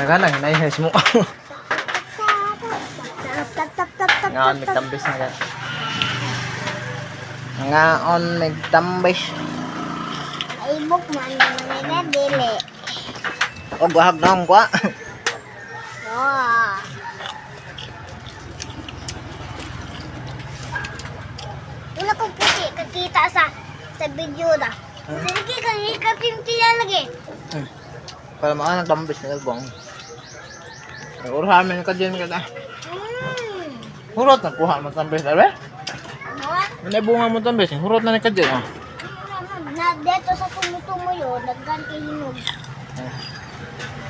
Naghanang hinayhas mo. Ngaon migtambis na ka. Ngaon migtambis. Ibok man naman na dili. Og wahag na akong kuha. Oh. Wala kong puti kakita sa video na. Sige kang ikapimti na lagi. Para mga nagtambis na albong. Urahamin ka dyan ka na. Hurot na kuha mo tambis na ba? Ano? Ano bunga mo tambis? Hurot na ni ka dyan. Oh. Na dito sa tumutumo yun, naggan kay hinog.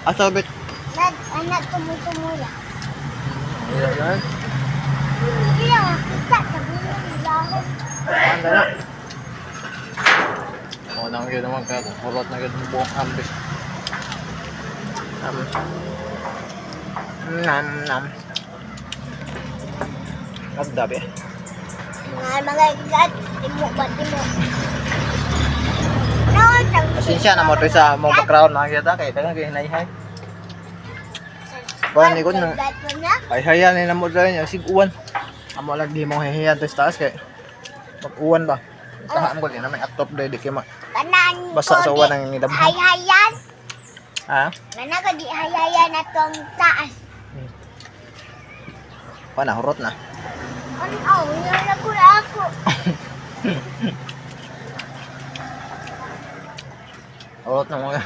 Asa bit? Nag anak tumutumo ya. Ayan. Hindi lang nakita sa bunga dahon. Ano na? Oh, nang yun naman kaya hurot na yun buong ambis. Nam nam. Agdabi. Nga mga ikat, timo ba timo. No, tang Pasensya na mo to sa mong background mga kita kay tagang kay hinayhay. Kuan ni ko na. Ay hayan ni namo dali niya sig uwan. Amo lagi mo hihiyan to sa taas kay mag-uwan ba. Tahaan ko na may atop dai di kay ma. Kanan Basa sa uwan ang nidabhan. Hayhayan. Ha? Kana ko di hayhayan atong taas. Kuan na hurot na. Ano, oh, na ko ako. Hurot na mga.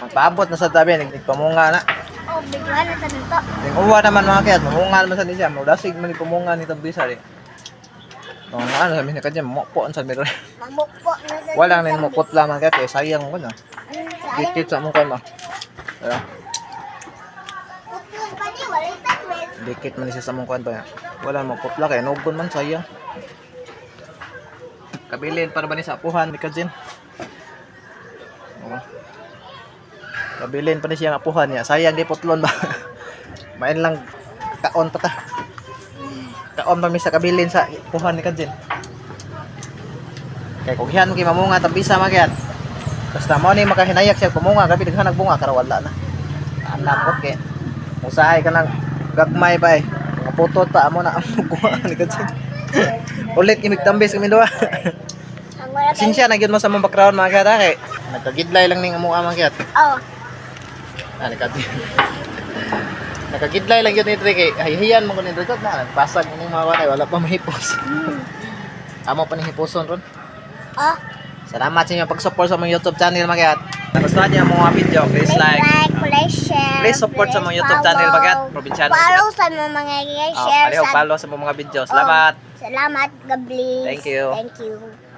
Magpaabot na sa tabi, nagpamunga na. Oh, bigla na sa nito. Yung uwa naman mga kayat, mamunga naman sa niya. Maudasig man yung pamunga ni Tabisa rin. Mga nga, ano sabi niya kadyan, mukpo ang sabi rin. Mamukpo na sa Walang nin mukot lamang kayat, eh, sayang ko na. Sayang. Dikit sa mong ma. Kaya, Putlon pa ni, walay tanwin. dikit man siya sa mong kwan pa. Wala mo putla kay nugon man sayang. Kabilin para ba ni sa apuhan ni Kajin? Oo. Kabilin pa ni siya ang apuhan niya. Sayang di putlon ba. Main lang kaon pa ta. Kaon pa mi sa kabilin sa apuhan ni Kajin. Kay kung hiyan kay mamunga tambisa magyat. Basta mo ni makahinayak siya pumunga gabi daghan nagbunga kara wala na. Alam ko kay usahay ka nang gagmay ba eh. Mga putot pa amo na ang kuha ni Kajin. Ulit imigtambis kami duha. Ang wala kay Sinsya na gyud mo sa mong background mga kaya kay nagkagidlay lang ning amo mga kayat. Oh, Ah, nagkagidlay lang gyud ni Dre kay hayhayan mo ko ni Dre na pasag ning mga kanay wala pa mahipos. Amo pa ni hiposon ron. oh. Salamat sa inyong pag-support sa among YouTube channel mga kayat. Nagustuhan niyo ang mga video, please Please like, like, please share. Please support sa mga YouTube channel, follow. bagat. Probinsyano Follow sa mga Oh, share palihog sa follow sa mga video. Salamat. Oh, salamat. God bless. Thank you. Thank you.